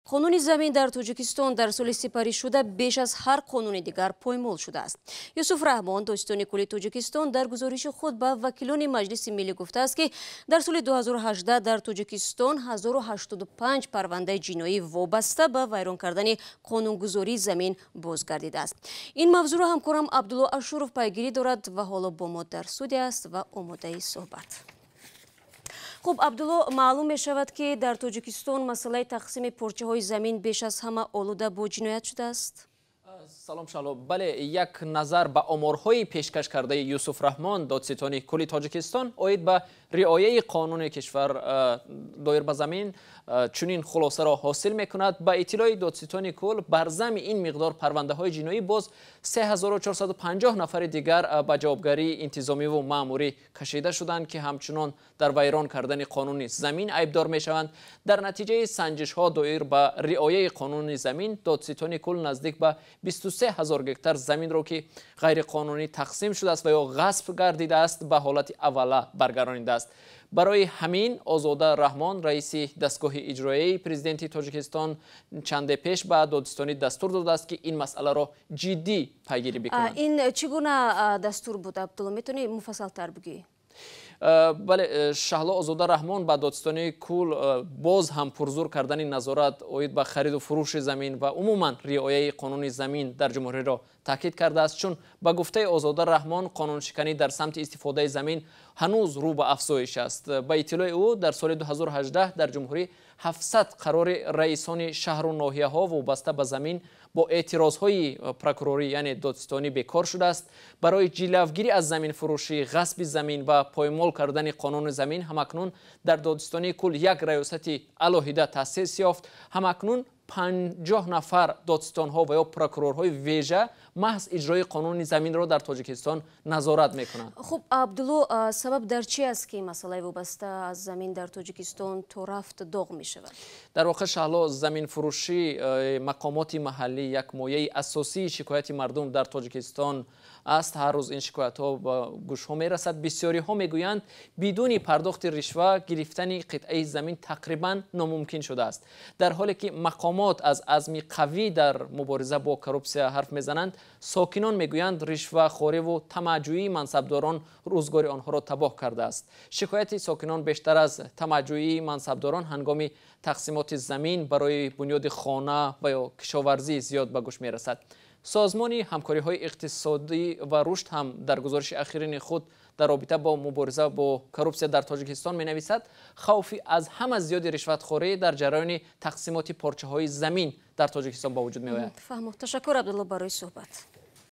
Қонуни замин дар Тоҷикистон дар соли сипаришуда беш аз ҳар қонуни дигар поймол шудааст. Юсуф Раҳмон, додситони кулли Тоҷикистон, дар гузориши худ ба вакилони Маҷлиси Миллӣ гуфтааст, ки дар соли 2018 дар Тоҷикистон 1085 парвандаи ҷиноӣ вобаста ба вайрон кардани қонунгузории замин бозгардидааст. Ин мавзӯъро ҳамкорам Абдулло Ашуров пайгирӣ дорад ва ҳоло бо мо дар студия аст ва омодаи суҳбат. Хуб, Абдулло, маълум мешавад, ки дар Тоҷикистон масъалаи тақсими порчаҳои замин беш аз ҳама олуда бо ҷиноят шудааст. Салом, Шаҳло. Бале, як назар ба оморҳои пешкаш кардаи Юсуф Раҳмон, додситони кулли Тоҷикистон, оид ба риояи қонуни кишвар доир ба замин чунин хулосаро ҳосил мекунад. Ба иттилои додситони кул, бар зами ин миқдор парвандаҳои ҷиноӣ боз 3450 нафари дигар ба ҷавобгарии интизомиву маъмурӣ кашида шуданд, ки ҳамчунон дар вайрон кардани қонуни замин айбдор мешаванд. Дар натиҷаи санҷишҳо доир ба риояи қонуни замин, додситони кул наздик ба 23 ҳазор гектар заминро, ки ғайриқонунӣ тақсим шудааст ва ё ғасб гардидааст, ба ҳолати аввала баргардонидааст. Барои ҳамин Озода Раҳмон, раиси дастгоҳи иҷроияи президенти Тоҷикистон, чанде пеш ба додситонӣ дастур додааст, ки ин масъаларо ҷиддӣ пайгирӣ бикунанд. Ин чӣ гуна дастур буд, Абдулло, метавонӣ муфассалтар бигӯӣ? Бале, Шаҳло, Озода Раҳмон ба додситонии кул боз ҳам пурзур кардани назорат оид ба хариду фурӯши замин ва умуман риояи қонуни замин дар ҷумҳуриро таъкид кардааст, чун ба гуфтаи Озода Раҳмон, қонуншиканӣ дар самти истифодаи замин ҳанӯз рӯ ба афзоиш аст. Ба иттилои ӯ, дар соли 2018 дар ҷумҳурӣ 700 қарори раисони шаҳру ноҳияҳо вобаста ба замин бо эътирозҳои прокурорӣ, яъне додситонӣ, бекор шудааст. Барои ҷилавгирӣ аз заминфурӯшӣ, ғасби замин ва поймол кардани қонуни замин ҳамакнун дар додситонии кул як раёсати алоҳида таъсис ёфт. Ҳамакнун 50 нафар додситонҳо ва ё прокурорҳои вежа маҳз иҷрои қонуни заминро дар Тоҷикистон назорат мекунанд. Хуб, Абдулло, сабаб дар чи аст, ки масъалаи вобаста аз замин дар Тоҷикистон то рафт доғ мешавад? Дар воқеъ, Шаҳло, заминфурӯшӣ мақомоти маҳаллӣ як мояи асосии шикояти мардум дар Тоҷикистон аст. Ҳар рӯз ин шикоятҳо ба гӯшҳо мерасад. Бисёриҳо мегӯянд, бидуни пардохти ришва гирифтани қитъаи замин тақрибан номумкин шудааст. Дар ҳоле ки мақомот аз азми қавӣ дар мубориза бо коррупсия ҳарф мезананд, сокинон мегӯянд, ришвахориву тамаъҷӯии мансабдорон рӯзгори онҳоро табоҳ кардааст. Шикояти сокинон бештар аз тамаъҷӯии мансабдорон ҳангоми тақсимоти замин барои бунёди хона ва ё кишоварзӣ зиёд ба гӯш мерасад. Созмони ҳамкориҳои иқтисодӣ ва рушд ҳам дар гузориши ахирини худ дар робита бо мубориза бо коррупсия дар Тоҷикистон менависад, хавфи аз ҳама зиёди ришватхорӣ дар ҷараёни тақсимоти порчаҳои замин дар Тоҷикистон ба вуҷуд меояд. Фаҳмо. Ташаккур, Абдулло, барои суҳбат.